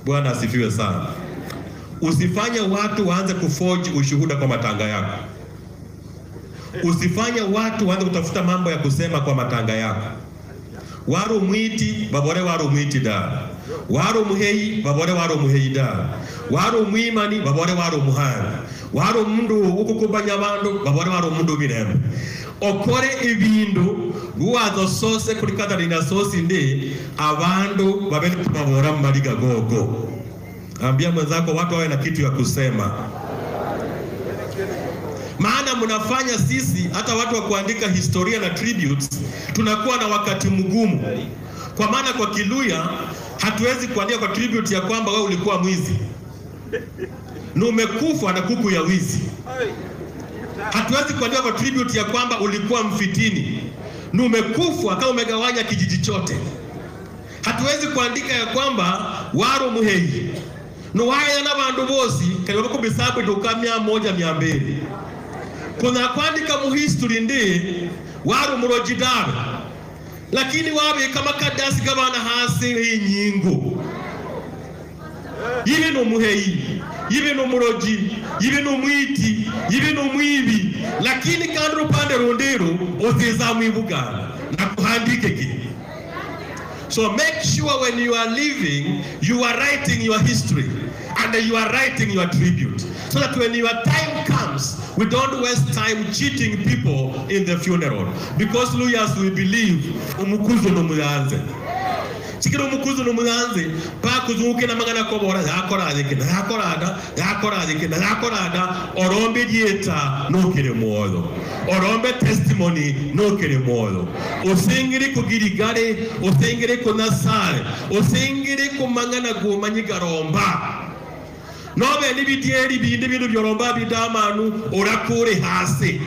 Bwana asifiwe sana. Usifanye watu waanze kuforge ushuhuda kwa matanga yako. Usifanye watu waanze kutafuta mambo ya kusema kwa matanga yako. Waru mwiti babore waru mwiti da. Waru muhei babore waru muhei da. Waru mwimani babore waru muhani. Waru mundu ukukubanya bandu babore waru mundu mirembe. Okore ibindu ruwazo sose kuri Katarina sosi ndi abandu babele babora maliga gogo. Ambia mwenzako watu wawe na kitu ya kusema. Maana mnafanya sisi hata watu wa kuandika historia na tributes tunakuwa na wakati mgumu. Kwa maana kwa Kiluya hatuwezi kuandika kwa tribute ya kwamba wewe ulikuwa mwizi na umekufa na kuku ya wizi. Hatuwezi kuandika kwa tribute ya kwamba ulikuwa mfitini na umekufa kama umegawanya kijiji chote. Hatuwezi kuandika ya kwamba waro muhei nuwaya na bandu bosi karibu kubisabu duka 100 200. Kuna kuandika mu history ndi waro murojidara, lakini wabe kama kadasi gabana hasi inyingo. Yibe no muhei, yibe no muroji, yibe no mwiti, yibe no mwibi, lakini kandi rupande rundiro oziza mwibugana na kuhandike ki. So make sure when you are living, you are writing your history and you are writing your tribute. So that when your time comes, we don't waste time cheating people in the funeral. Because lawyers, we believe, umukuzo no muyanze. Chikiro umukuzo no muyanze, pa kuzunguke na magana kobora, yakora adike, yakora ada, yakora adike, yakora ada, orombe dieta, no kere modo. Orombe testimony, no kere modo. Osengere kugirigare, osengere kunasare, osengere kumangana gumanyigaromba. Nobe nibidieri bindi bindu byoromba bidamanu orakure hasi.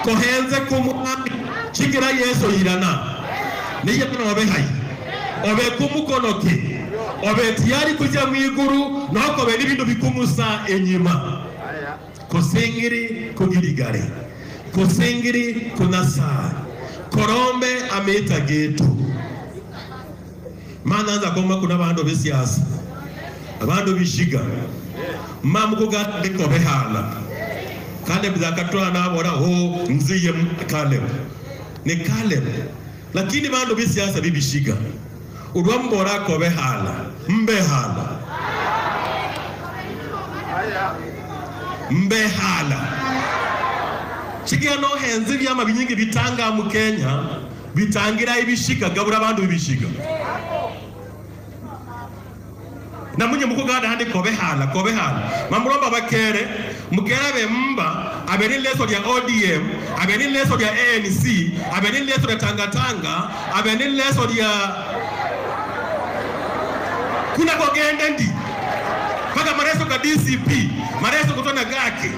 Kohenze kumwami chigira Yesu irana. Niye nobe hai. Obe kumukonoke. Obe tiyari kuja mwiguru nokobe nibindu bikumusa enyima. Kosengere kugirigare. Kosengere kunasare. Korombe ameta getu. Maana anza komba kuna bandu besiasa. Abandu bishiga. Mamukuga ndikobehala. Caleb zakatoa na bora ho nziye Caleb. Ni Caleb. Lakini bandu bisiasa bibishiga. Urwambora kobehala. Mbehala. Mbehala. Chikia no henzi vyama binyingi bitanga mu Kenya, bitangira ibishika gabura bandu bibishiga. Na munye mukugada handi kobehala kobehala mamuromba bakere mukere be mba abeni leso lya ODM, abeni leso lya ANC, abeni leso lya Tangatanga, abeni leso lya kuna kogende ndi paka mareso ka DCP, mareso kutona gake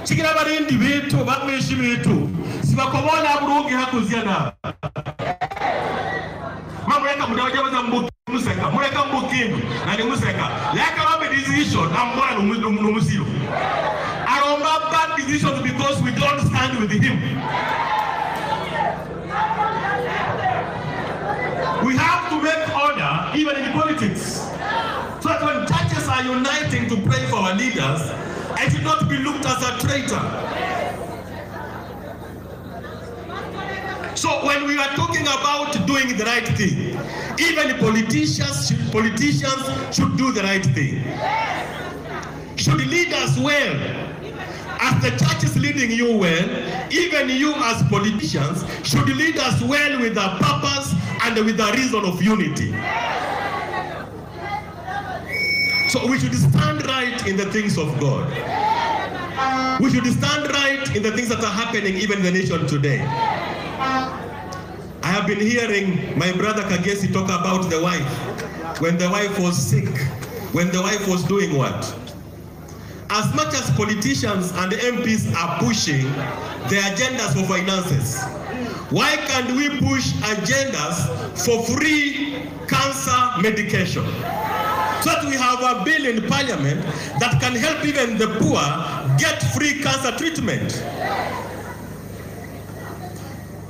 chikira barindi bitu bameshi bitu sibakobona burungi hakuzia na mamureka mudawajabaza mbuki museka mureka mbukini na ni museka leka babe decision ambora numusiro aromba bad decisions because we don't stand with him. We have to make order even in politics, so that when churches are uniting to pray for our leaders, I should not be looked as a traitor. So when we are talking about doing the right thing, even politicians should do the right thing. Should lead us well. As the church is leading you well, even you as politicians should lead us well with a purpose and with a reason of unity. So we should stand right in the things of God. We should stand right in the things that are happening even in the nation today. I have been hearing my brother Kagesi talk about the wife. When the wife was sick, when the wife was doing what? As much as politicians and MPs are pushing their agendas for finances, why can't we push agendas for free cancer medication? So that we have a bill in parliament that can help even the poor get free cancer treatment.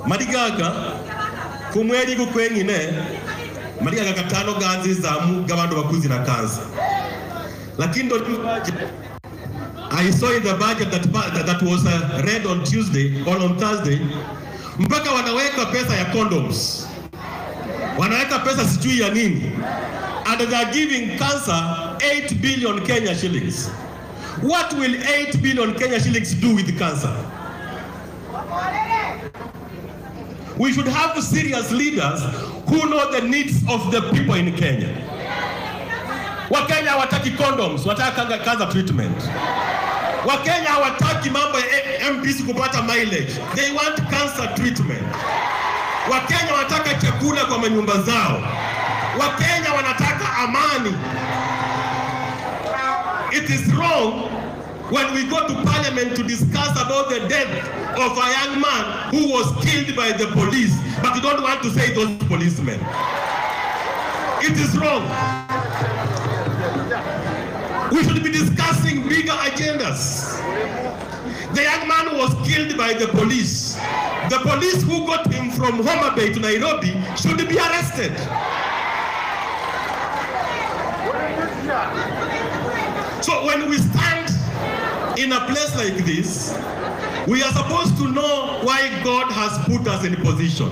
Madigaga, kumweri kukwengine, Maria gatano ganzi zamu gabandu bakuzi na kansa. Lakini ndo I saw in the budget that was read on Tuesday or on Thursday, mpaka wanaweka pesa ya condoms, wanaweka pesa sijui ya nini, and they are giving cancer 8 billion Kenya shillings. What will 8 billion Kenya shillings do with cancer? We should have serious leaders who know the needs of the people in Kenya. Wakenya hawataki condoms, wataka cancer treatment. Wakenya hawataki mambo ya MPs kupata mileage. They want cancer treatment. Wakenya wanataka chakula kwa manyumba zao. Wakenya wanataka amani. It is wrong when we go to parliament to discuss about the death of a young man who was killed by the police, but you don't want to say those policemen. It is wrong. We should be discussing bigger agendas. The young man was killed by the police. The police who got him from Homa Bay to Nairobi should be arrested. So when we stand in a place like this, we are supposed to know why God has put us in position.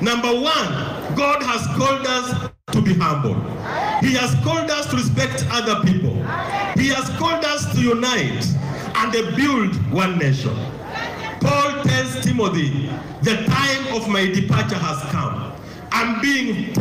Number one, God has called us to be humble. He has called us to respect other people. He has called us to unite and build one nation. Paul tells Timothy, the time of my departure has come. I'm being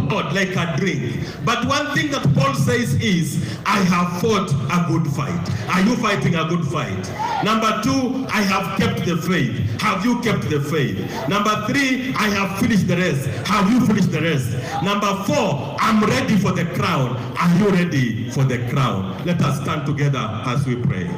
poured like a drink. But one thing that Paul says is, I have fought a good fight. Are you fighting a good fight? Number two, I have kept the faith. Have you kept the faith? Number three, I have finished the race. Have you finished the race? Number four, I'm ready for the crown. Are you ready for the crown? Let us stand together as we pray.